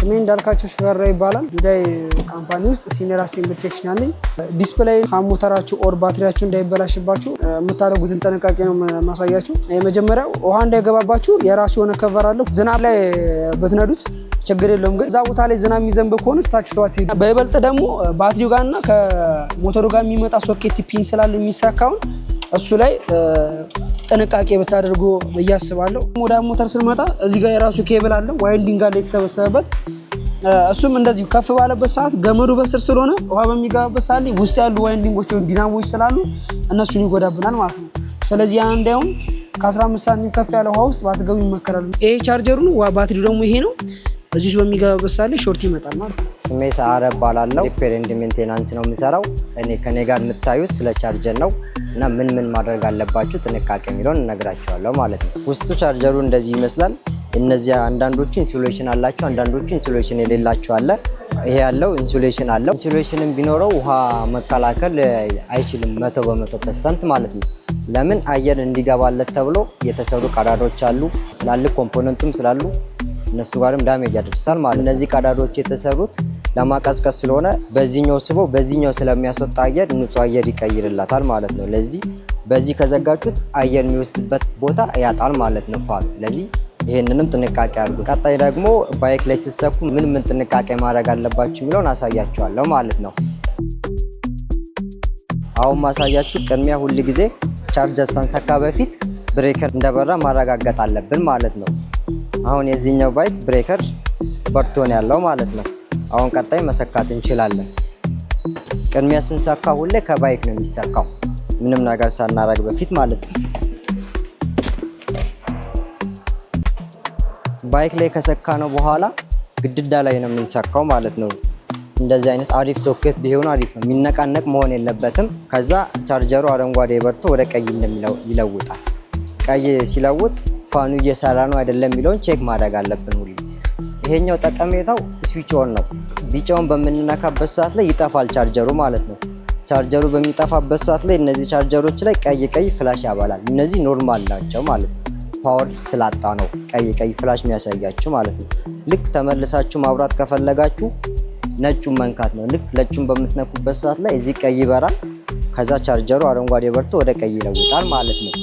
ስሜ እንዳልካቸው ሽፈራ ይባላል። ዱዳይ company ውስጥ senior assembly technician ነኝ። Display ሞተራችሁ or ባትሪያችሁ እንዳይበላሽባችሁ የምታደርጉትን ጥንቃቄ ነው ማሳያችሁ። የመጀመሪያው ውሃ እንዳይገባባችሁ የራሱ የሆነ cover አለው። ዝናብ ላይ ብትነዱት ችግር የለውም፣ ግን እዛ ቦታ ላይ ዝናብ የሚዘንብ ከሆነ ትታችሁ ተዋት ሂዱ። በይበልጥ ደግሞ ባትሪው ጋር እና ከሞተሩ ጋር የሚመጣ socket pin ስላለ የሚሰካውን እሱ ላይ ጥንቃቄ ብታደርጉ ብዬ አስባለሁ። ወደ ሞተር ስንመጣ እዚህ ጋር የራሱ ኬብል አለው፣ winding አለ የተሰበሰበበት። እሱም እንደዚሁ ከፍ ባለበት ሰዓት ገመዱ በስር ስለሆነ ውሃ በሚገባበት ሰዓት ላይ ውስጥ ያሉ winding ኦች ወይም ዲናሞች ስላሉ እነሱን ይጎዳብናል ማለት ነው። ስለዚህ ያ እንዳይሆን ከ15 ሳንቲም ከፍ ያለ ውሃ ውስጥ ባትገቡ ይመከራል። ይሄ ቻርጀሩ ነው፣ ባትሪው ደግሞ ይሄ ነው። እዚህ ውስጥ በሚገባበት ሰዓት ላይ short ይመጣል ማለት ነው። ስሜ ሰዓረ እባላለሁ። Repair and maintenance ነው የምሰራው። እኔ ከኔ ጋር የምታዩት ስለ ቻርጀር ነው እና ምን ምን ማድረግ አለባችሁ ጥንቃቄ የሚለውን እነግራችኋለሁ ማለት ነው። ውስጡ ቻርጀሩ እንደዚህ ይመስላል። እነዚያ አንዳንዶቹ insulation አላቸው፣ አንዳንዶቹ insulation የሌላቸው አለ። ይሄ ያለው insulation አለው። Insulation ም ቢኖረው ውሃ መከላከል አይችልም 100% ማለት ነው። ለምን? አየር እንዲገባለት ተብሎ የተሰሩ ቀዳዳዎች አሉ። ትላልቅ component ኡም ስላሉ እነሱ ጋርም damage ያደርሳል ማለት። እነዚህ ቀዳዳዎች የተሰሩት ለማቀዝቀዝ ስለሆነ በዚህኛው ስቦ በዚህኛው ስለሚያስወጣ አየር ንጹህ አየር ይቀይርላታል ማለት ነው። ለዚህ በዚህ ከዘጋችሁት አየር የሚወስድበት ቦታ ያጣል ማለት ነው fan ኡ። ለዚህ ይህንንም ጥንቃቄ አድርጉ። ቀጣይ ደግሞ bike ላይ ስትሰኩ ምን ምን ጥንቃቄ ማድረግ አለባችሁ የሚለውን አሳያችኋለሁ ማለት ነው። አሁን ማሳያችሁ ቅድሚያ ሁል ጊዜ ቻርጀር ሳንሰካ በፊት breaker እንደበራ ማረጋገጥ አለብን ማለት ነው። አሁን የዚህኛው bike breaker በርቶ ነው ያለው ማለት ነው። አሁን ቀጣይ መሰካት እንችላለን። ቅድሚያ ስንሰካ ሁሌ ከ bike ነው የሚሰካው፣ ምንም ነገር ሳናረግ በፊት ማለት ነው። Bike ላይ ከሰካነው በኋላ ግድግዳ ላይ ነው የምንሰካው ማለት ነው። እንደዚህ አይነት አሪፍ ሶኬት ቢሆን አሪፍ ነው። የሚነቃነቅ መሆን የለበትም። ከዛ ቻርጀሩ አረንጓዴ በርቶ ወደ ቀይ እንደሚለው ይለውጣል። ቀይ ሲለውጥ fan ኡ እየሰራ ነው አይደለም የሚለውን check ማድረግ አለብን ሁሉ። ይሄኛው ጠቀሜታው switch on ነው። ቢጫውን በምንነካበት ሰዓት ላይ ይጠፋል ቻርጀሩ ማለት ነው። ቻርጀሩ በሚጠፋበት ሰዓት ላይ እነዚህ ቻርጀሮች ላይ ቀይ ቀይ flash ያበራል። እነዚህ normal ናቸው ማለት ነው። Power ስላጣ ነው ቀይ ቀይ flash የሚያሳያችሁ ማለት ነው። ልክ ተመልሳችሁ ማብራት ከፈለጋችሁ ነጩን መንካት ነው። ልክ ነጩን በምትነኩበት ሰዓት ላይ እዚህ ቀይ ይበራል። ከዛ ቻርጀሩ አረንጓዴ በርቶ ወደ ቀይ ይለውጣል ማለት ነው።